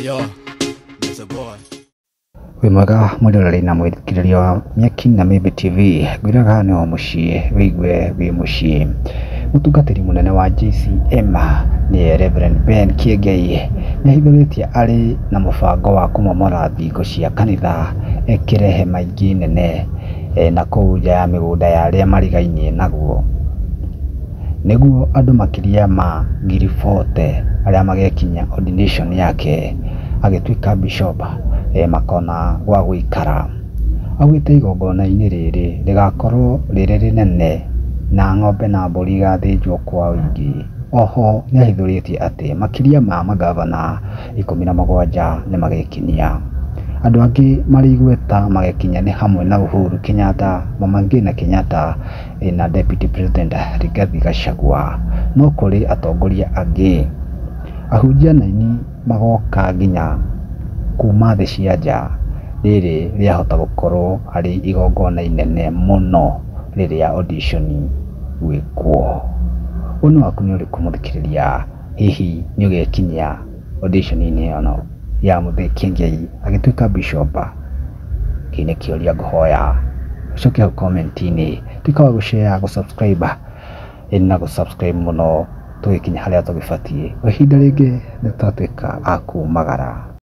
Yo, it's a boy. Wĩ mwega mwĩroreri na mwĩthikĩrĩria wa Mĩaki na Mĩmbi TV, ngwĩraga nĩ o mũciĩ wĩigue wĩ mũciĩ. Mũtungatĩri mũnene wa JCM nĩye Reverend Ben Kiengei nĩahithũrĩtie arĩ na mũbango wa kũmomora thingo cia kanitha ekĩre hema ingĩ nene na kũu nja ya mĩgũnda ya arĩa marigainie naguo, nĩguo andũ makĩria ma 40,000 arĩa magekinyia ordination yake agĩtuĩka bishop makona gwa gũikara. Augĩte igongona-inĩ rĩrĩ rĩgakorwo rĩrĩ rĩnene na ng'ombe na mbũri igathĩnjwo kwa ũingĩ. Oho nĩahithũrĩtie atĩ makĩria ma magavana 17 nĩmagekinyia. Andũ angĩ marĩ igweta magekinyia nĩ hamwe na Uhuru Kenyatta, Mama Ngina Kenyatta na Deputy President Rigathi Gachagua. No kũrĩ atongoria angĩ. Ahunjia na aini magoka nginya kuma thĩ cia nja. Rĩrĩ rĩahota gũkorwo arĩ igongona inene mũno rĩrĩa audition gwĩkwo. Woni waku nĩ ũrĩkũ mũthikĩrĩria? Hihi nĩ ũgekinyia audition-inĩ ĩno ya Mũthee Kiengei agĩtuĩka bishop? Kĩu nĩ kĩũria ngũhoya ũcoke hau comment-inĩ. Tuĩka wa gũ-share, gũ-subscribe na gũ-subscribe mũno tũgĩkinya harĩa tũgĩbatiĩ. O ihinda rĩngĩ nĩ twatuĩka a kumagara.